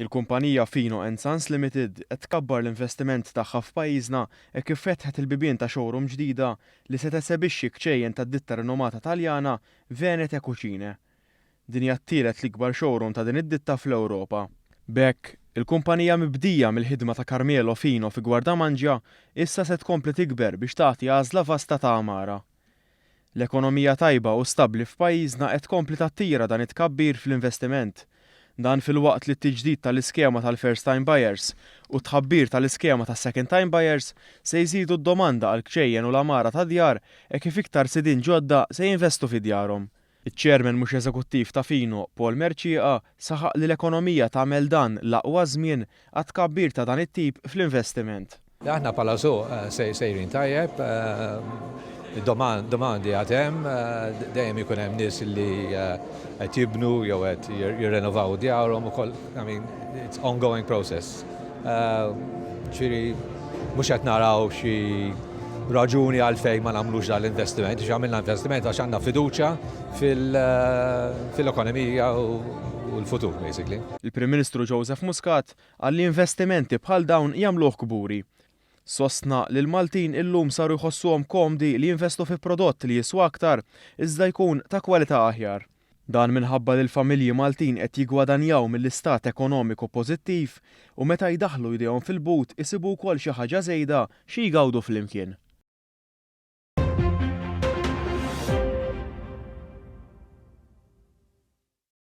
Il-kumpanija Fino and Sons Limited qed tkabbar l-investiment tagħha f'pajjiżna hekk kif fetħet il-bibien ta' showroom ġdida li se tesebixxi kċejjen tad-ditta rinomata Taljana Venete Cucine. Din hija t-tielet l-ikbar showroom ta' din id-ditta fl-Ewropa. B'hekk, il-kumpanija mibdija mill-ħidma ta' Carmelo Fino fi Gwardamanġa issa se tkompli tikber biex tagħti għażla vasta ta' għamara. L-ekonomija tajba u stabbli f'pajjiżna qed tkompli tattira dan it-tkabbir fl-investiment. Dan filwaqt li t-tiġdid tal-iskema tal-first time buyers u t-tħabbir tal-iskema tas-second time buyers se jżidu d-domanda għall-kċejjen u l-għamara ta' djar hekk kif iktar sidien ġodda se jinvestu fi djarhom. Iċ-Chairman mhux eżekuttiv ta' Fino, Paul Mercieca, saħaq li l-ekonomija tagħmel dan l-aqwa żmien għat-tkabbir ta' dan it-tip fl-investiment. Aħna bħala suq sejrin tajjeb, id-domandi għad hemm, dejjem ikun hemm nies li qed jibnu jew qed jirrenovaw djarhom ukoll, I mean, it's ongoing process. Ġifieri mhux qed naraw xi raġuni għalfejn ma nagħmlux dan l-investiment, għax għamilna investiment għax għandna fiduċja fil-ekonomija u l-futur basically. Il-Prim Ministru Joseph Muscat qal li investimenti bħal dawn jagħmluh kburi. Sostna li l-Maltin illum saru jħossuhom komdi li jinvestu fi prodott li jiswa aktar iżda jkun ta' kwalità aħjar. Dan minħabba li l-familji Maltin qed jiggwadanjaw mill-istat ekonomiku pożittiv u meta jdaħħlu jdejhom fil-but isibu wkoll xi ħaġa żejda xi jgawdu flimkien.